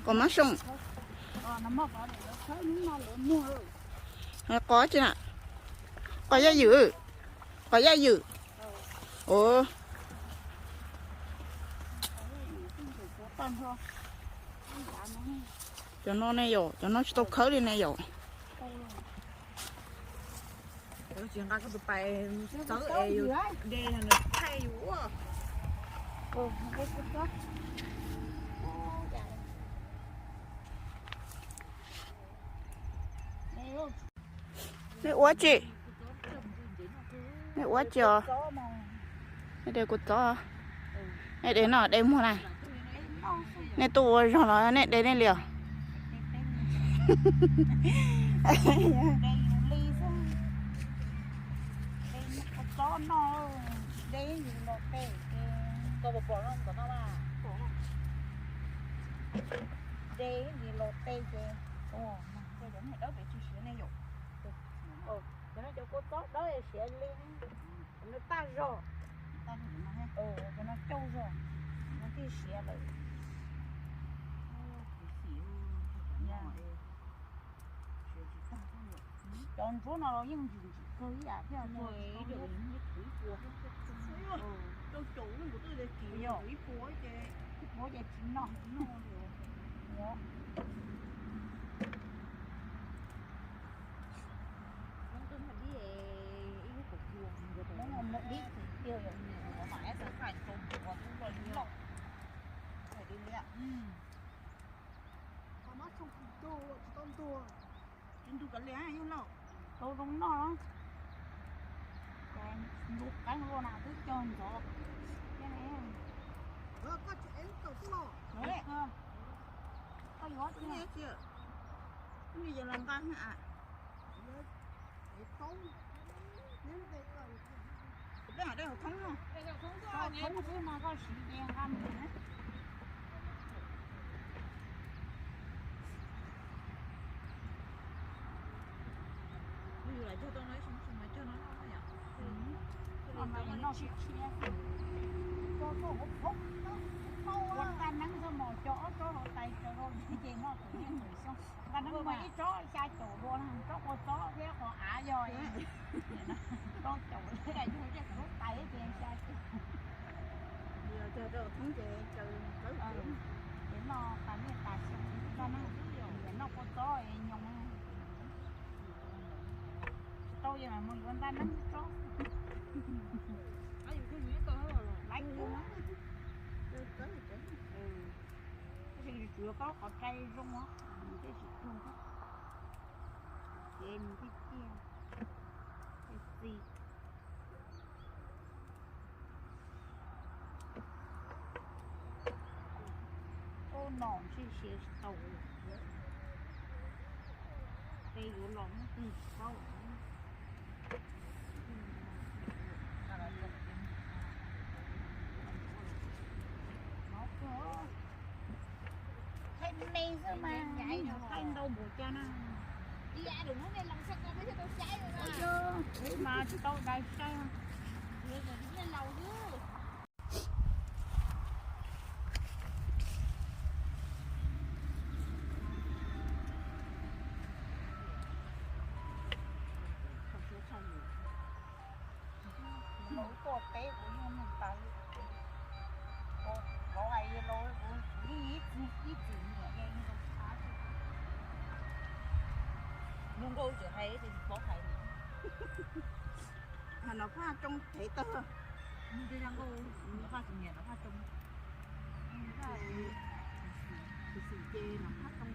Kom mab soo. Qos tsi na? Qos yaj ywm. Qos yaj ywm. Ua, cov no ne yom, cov no tsis tau khawb li ne yom. Tsis nqa koj tus pais txawb es yus de no nws thaij yus ua. Nej ua tsi? Nej ua tsi os? Nej de kua txob. Nej de no de muag na. Nej tuaj ua zog los nej de nej li os? Cov no cov kua txob dawb siav li. Cov no tag zog. Cov no cauj zog, no thiaj siav lawm. Cov ntsuab no los yeej ntsim ntsim kawg ib yam thiab. Ib puav ces tsis noj. Ntug kav liam yog lauj. Tau zoo noj los? Ntug qeeb ua na twb cog ntxov. Koj yuav tsi? Yog los nqa. Thoob xwb mas koj siv ces nqa mus. Yus lam cog tau no ib sim sim mas cog no noj yom. Noj tshiab tshiab. Ua ntaj neeb xwb mas cog ob tsob hauv tais cog rau ces noj thaum niaj hnub xyoo. Ntaj neeb muaj ib tsob xya caum dua, tsob kua txob thiab qos av yog rau caum, yog tej lub tais ces xya caum. Ces noj tas niaj tas xyoo, ntaj neeb, noj kua txob nyoos. Tsis tau yog mus yuav ntaj neeb tsob. Laiv kub, tab sis yus tsuav koj qhov rai zoo os, tej tsis tug, ces nws thiaj ciaj, thiaj txi. Ub, no ntshe siav tsis tau, ces yuav los muab tig tsis paub. Thaij me xwb mas, thaij ntau npaum cas na. Mas tsis tau dais saib. Laus tuaj peb kuv yeej nug tas li. Laus hais laus, kuv ib txwm, ib txwm nyiam li laus txhav. Zoo nkauj tseem hais tsis paub hais li. Nom Phaj Tsoo thev tawg. Zoo nkauj, Nom Phaj tsis nyiam Nom Phaj Tsoo. Xwm xwm ces Nom Phaj Tsoo.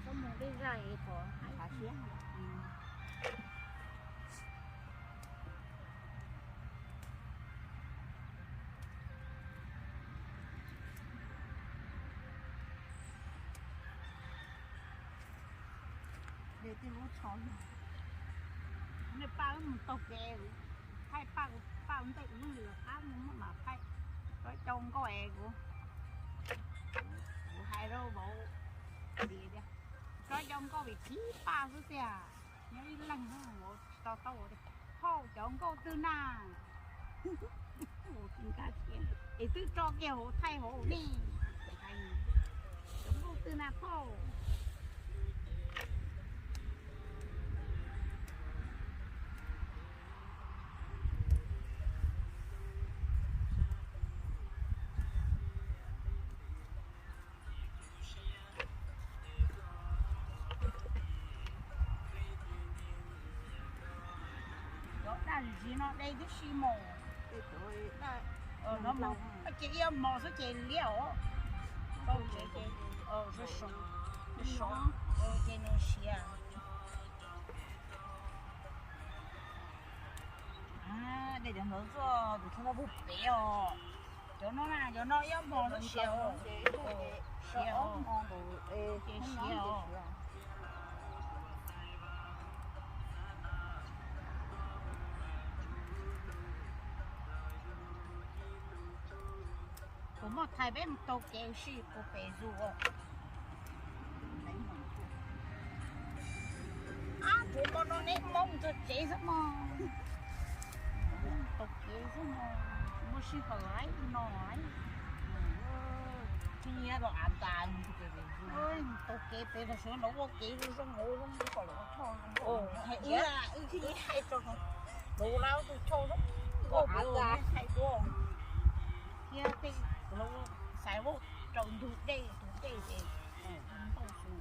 Koj mus dej zaj es kom hais siab. De tij lub tsho yog nej paj wb mus taug kev, thaij paj, paj ntej wb li qab mus muab mam thaij. Tsob cau nkauj es kuv, kuv hais rau vauv tias, tsob cau nkauj vim tib paj xwb tiag, nyob ib leeg xwb vauv tsis to taub tias, hauj, Cov nkauj twg na? Es twb tso kiag hauv thaij hauv ne. Cov nkauj twg na phauj? Cov daj ntxiv no de tib si mos. Ces ib mos xwb ces liab os. Tau tsev ces zoo, ces nws siav. De cov ntawd tuaj, tus tshuaj no puag pem os. Cov no na, cov no ib mos xwb siav os. Siav os. Ces siav os. Kuv muaj thaij peb mus taug kev ua si puag pem zus. Ab, tsuav mo no neb Hmoob txog tsev xwb mog. Taug kev xwb mog, muaj sij hawm lawm no. Tsis nyiam los av tas. Taug kev pem los sawv los ua kev zoo zoo, zoo kom lawv choj. Hais ib, wb thiaj hais rau lawv ua lawv tus choj zoo, nkauj pem hais tuaj. Thiab tej lawv xaiv ua rau ntug dej, tus dej ces ntau xwb.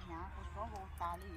Hnyav kuv tsob hau tas li.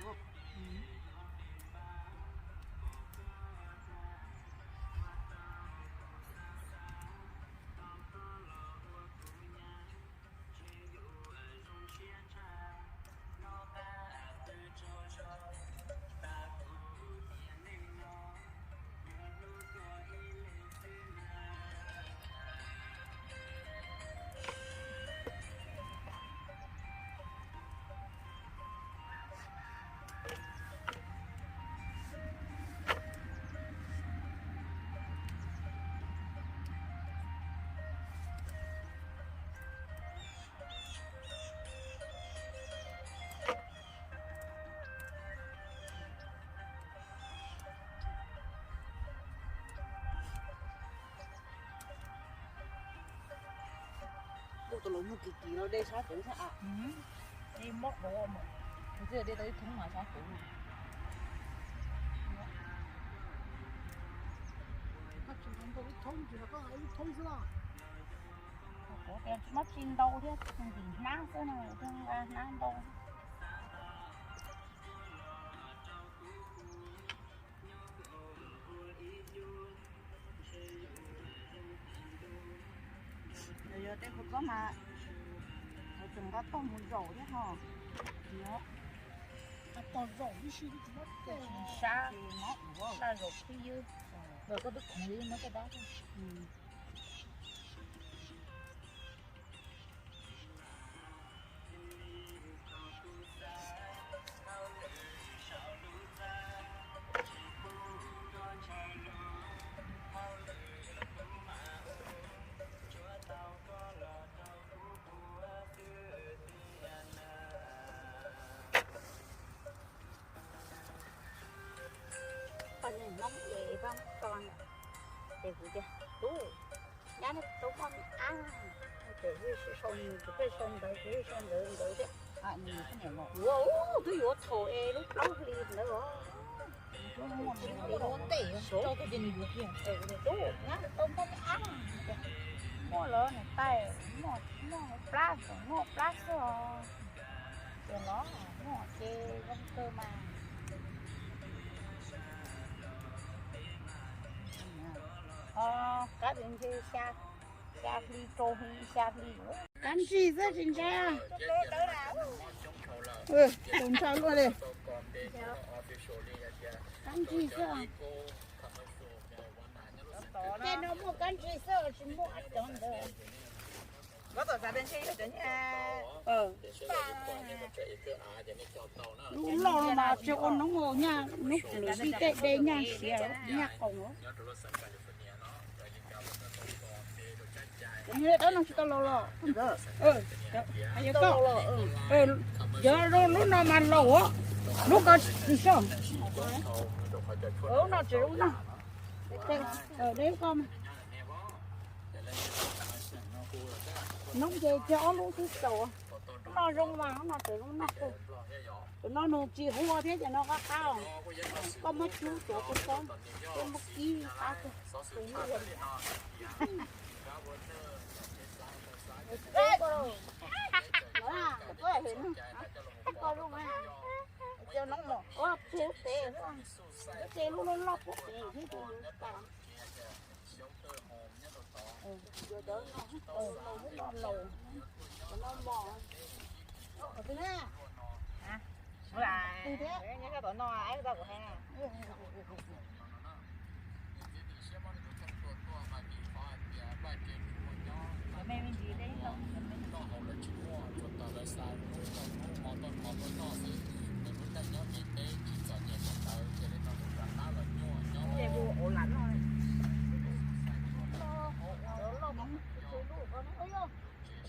Kuj tau los muag kim kim los de sab kuv sab av. Dej mob dua mas. Kuv twb de tau ib thoob mas sab kuv. Ib thoob tsis, ib thoob xwb los. Kuv tias mob tsis ntau thiab, ntim hnab xwb no, nqa hnab ntau. Yog tej khov koj mas, tseem nqa tog mus zaum thiab ho. Nqa tog zaum tib si, sab, sab zaum xwb ywg. Koj twb khoov li muab caj dab. Poj niam Hmoob es pab tso, ces kuv tias, tub, nyab nej tub muaj me ab, ces wb sib sau nws, kuv pheej sau ntawv, kuv pheej sau ntawv ntawd thiab. Ua twb yuav thaum es lub plaub hlis ntawd os. Tub, nyab nej tub muaj me ab, muaj, muaj plab, muaj plab xwb os. Ces los muaj ces zoo kawg mas. Ho kab tes ntshe xya, xya hli rau hli, xya hli. Kab ntsig xwb tsis ntshai. Tus ntshai luaj li. Kab ntsig xwb. Tej no muaj kab ntsig xwb tsis muaj cov ntawd. Lub loj no mas tsis ua noob, nyaj noob lwm vij tej de nyaj siav nyaj qoos. Cov no tsis tau laus los, yog lub no mas laus, lub ko tsis so. Lub no tseem lub no, deb ko. Noob ces cog ob lub xwb tau. Lub no zoo mas lub no tseem zoo noj kawg. Cov no nws tsis huaj thiab, cov no qab qab os. Koj muab cub tuav kua txob, koj muab kib qab kawg. Cov no mas ua tseg pem, tseg lub loj loj pem thiab.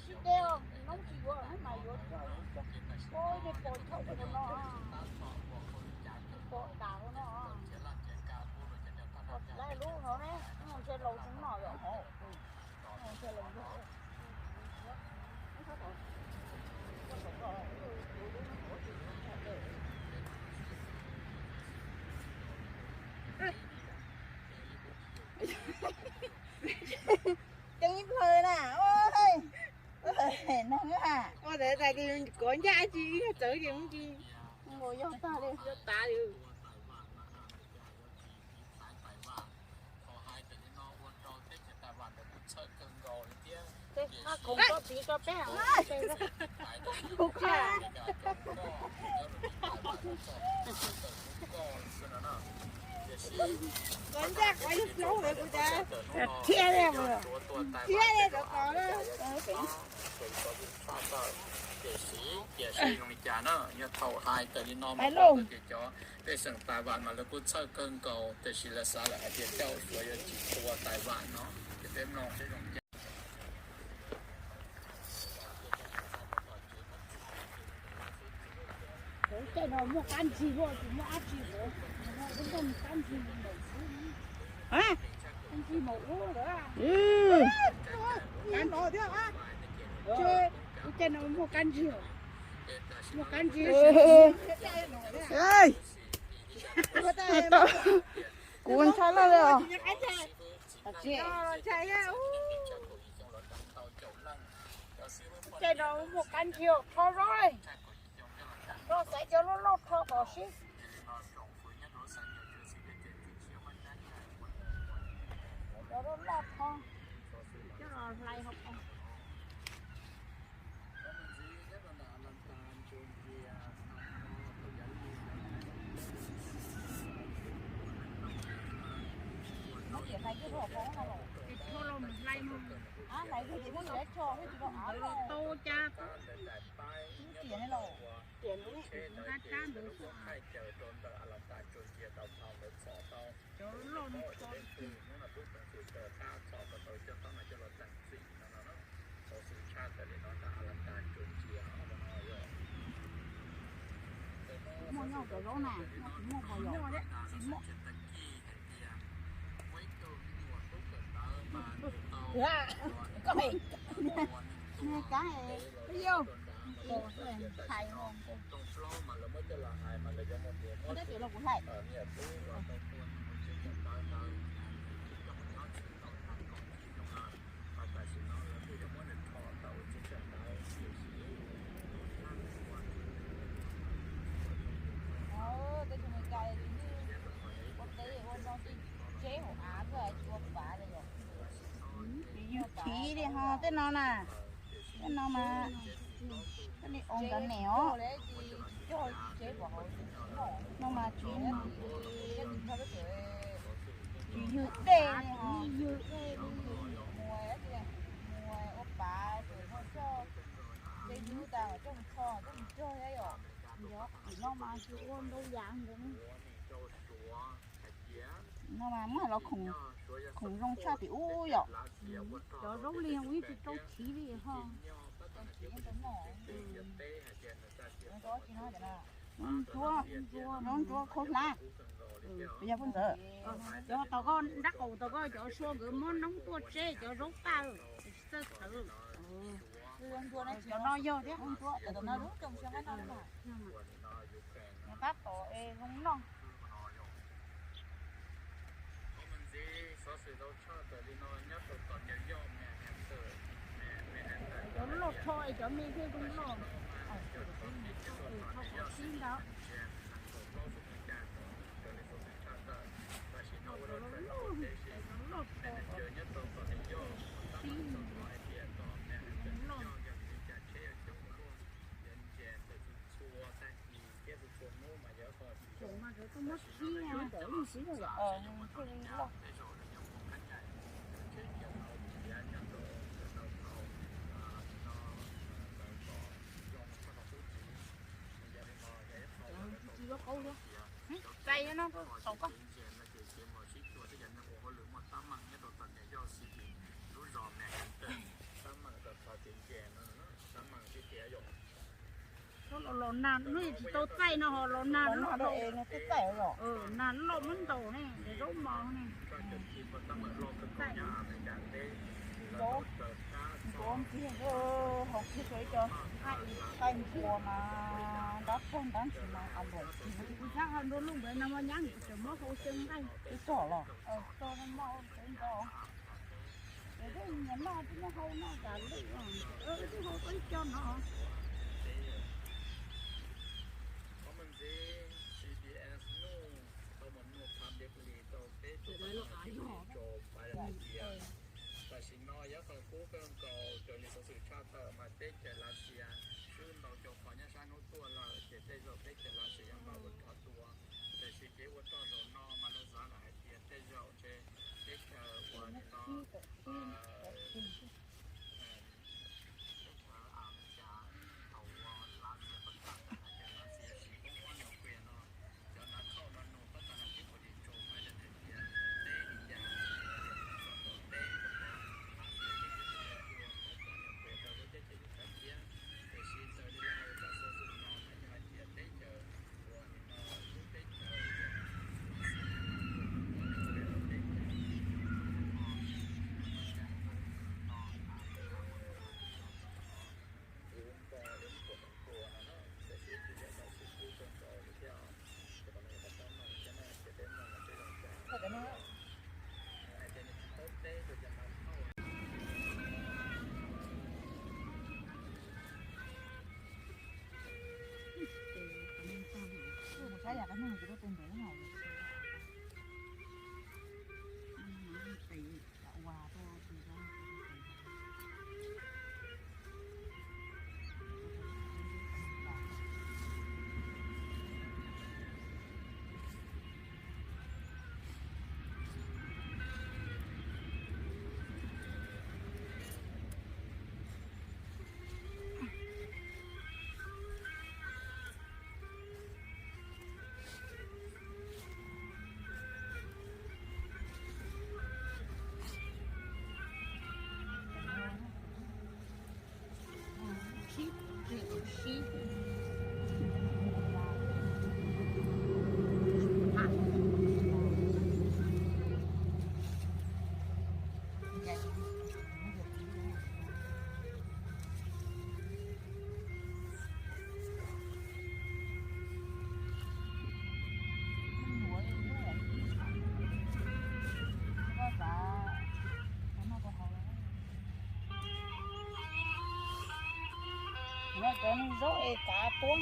Sib de, noob tsis yuav mas yuav coj, ua ib ce pos chauj no, pos tas no, pos lub no ne, ntshe laus zoo no yom, ntshe laus zoo. Ceeb ib plhaw na. Ua ntawd tas kov ncaj tsis yog txawv ces mus ci. Yog tas li, yog tas li. Tej qab khoom tso txiv tso peb. Kov ncaj kov yug hlob kuv cas. Thiab li, thiab li rov qab. Tiam sis zoo li cas na, yog thaum hais tawm li no mas pom tias cov pej xeem Taiwan mas lawv kuj txhawj kawg nkaus, tiam sis lawv xav lawm hais tias cauj Suav yuav tsis tua Taiwan no, ces peb mloog seb zoo li cas. Cov caij no muaj qab ntsig luaj, tsis muaj dab tsi, lub nroog qab ntsig ntawm xwb. Qab ntsig mas ub lawm. Lub caij no muaj qab ntsig, muaj qab ntsig. Kuv ntshai lawm os. Caij no muaj qab ntsig rho zog, rho xaiv cov loj loj rho kom sib, cov loj loj rho, coj los hlais hauv paus. Hlais rho los mus hlais mus. Hlais rho ces muab ntawd rho thiab tsis tau av los tau cas. Tiam ne los, tiam ne, qab tsab ntawd xwb. Cov loj no tso. Muaj nyob cov zaub na, nyob tsis muaj pos yom. Koj, koj yog, koj yog, thais, koj teb tias los kuv thais. Tej tug Meskas ua teb ua no tib tsev hauv av xwb tsis ua pav li yom. Yus thim li ho tej no na, tej no mas koj li ua nkawd nem os. No mas tsis, tsis yug dej li ho. Ua pav, ua Coj, coj yub tas coj mus tho, coj mus cog thiab yom. Yog, no mas tsis ua ntau yam ntawd. No mas muab los khoom, khoom zoo tshaj tim ub yom. Cov zaub li ib tsis rau chiv li ho. Noob ntsuab, noob ntsuab khaub hlab. Yog phooj ywg, cov tau koj nrab qaum tau koj cov sua nkawd muab noob tuaj tseb cov zaub tag, txawj txhawv. Cov no yog thiab, noob ntsuab cov no lub coob xyoo no. Tab tom es zoo noj. Cov loj tho es cov me thiaj zoo loj. Tho kom sib ntawd. Cov loj tho, sib loj. Thaum mas nkawd tuaj muab khib. Tsis tsis yuav qauv thiab. Txais no thaum koj. Los nag no tsis tau txaij no ho los nag loj, nag loj muab ntaus ne, zaub mos ne. Txaij, ntuav ntxiag, hauv kiag tau ib co qaij npua mas ntab pog ntab ntsis mas a npaum. Kuv xav hau nrua lub npawg no mas nyab tseem muab hau xyoo nqaij. Twb txog los. Txog no mas tseem nto. Ces twb nyiam noj twb muab hau noj tas lwj, twb hau tau ib co no. Tam sim no yav thaum kub kawg nkaus raws li xov xwm tshaj tawm mas teb chaws Lav Xias swb ntau cov qhov nyob sab hnub tuaj lawm, ces tej zaum teb chaws Lav Xias yuav npaj ua rog dua. Tiam sis kev ua rog zaum no mas lawv xav lawm hais tias tej zaum ntshe teb chaws uas nim no teb chaws Amelikas thaum uas Lav Xias pab tag hais tias Lav Xias siv poob ob nyuag qias no, cov dav khauj no nug pab tag no twb ua li tsaus hais tias teb li cas, teb ua poob ob nyuag qias rau lub teb chaws Yucatán thiab. Tiam sis raws li lawv hais txoj xov xwm no mas yog hais tias teb chaws uas nim no lub teb chaws Cov zaub es kav tuab.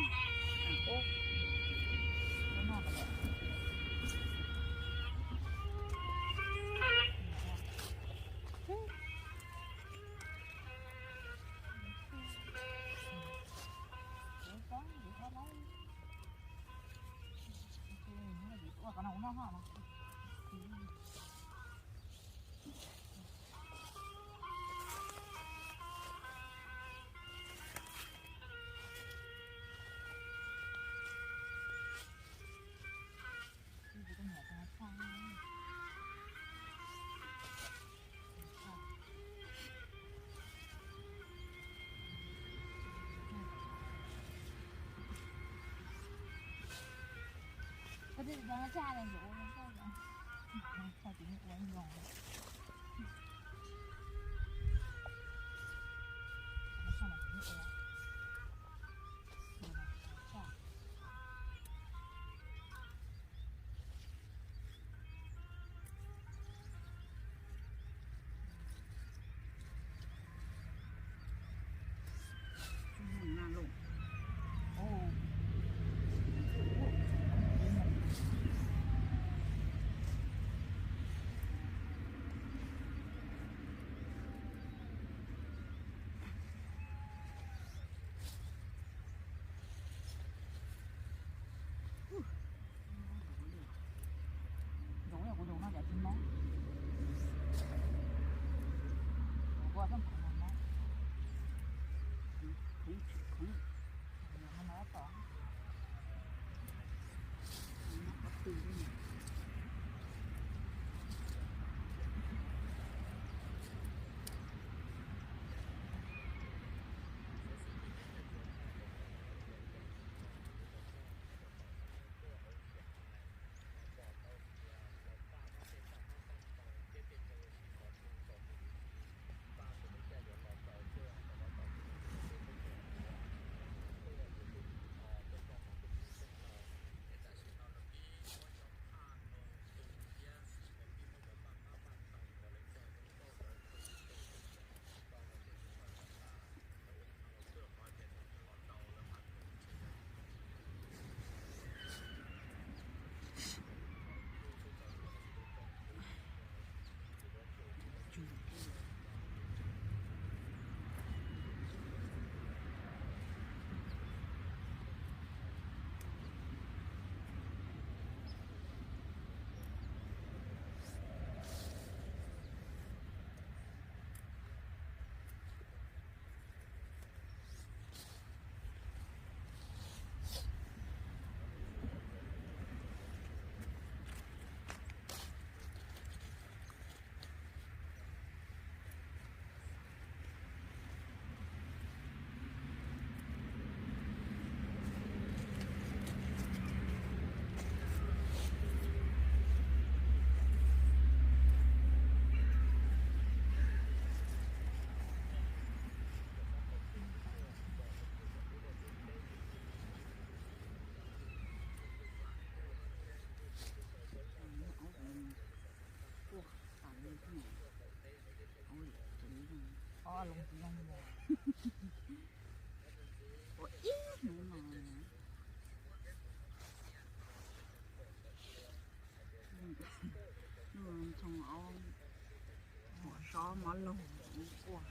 Zoov yog kuv zoov no cas tsis mob. Kuv pheej khoov mob. Khoov tsis khoov. Khoov no tom. Ua ib hnub no ntshoo ob huam sob mov laug quaj.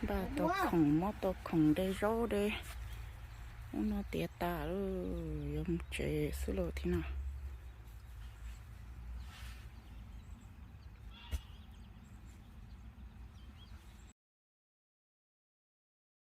Npaj tau khoom, mob tau khoom de zaub de. Ub no tiav tas lawm, yuav mus tsev xwb lauj thiab no.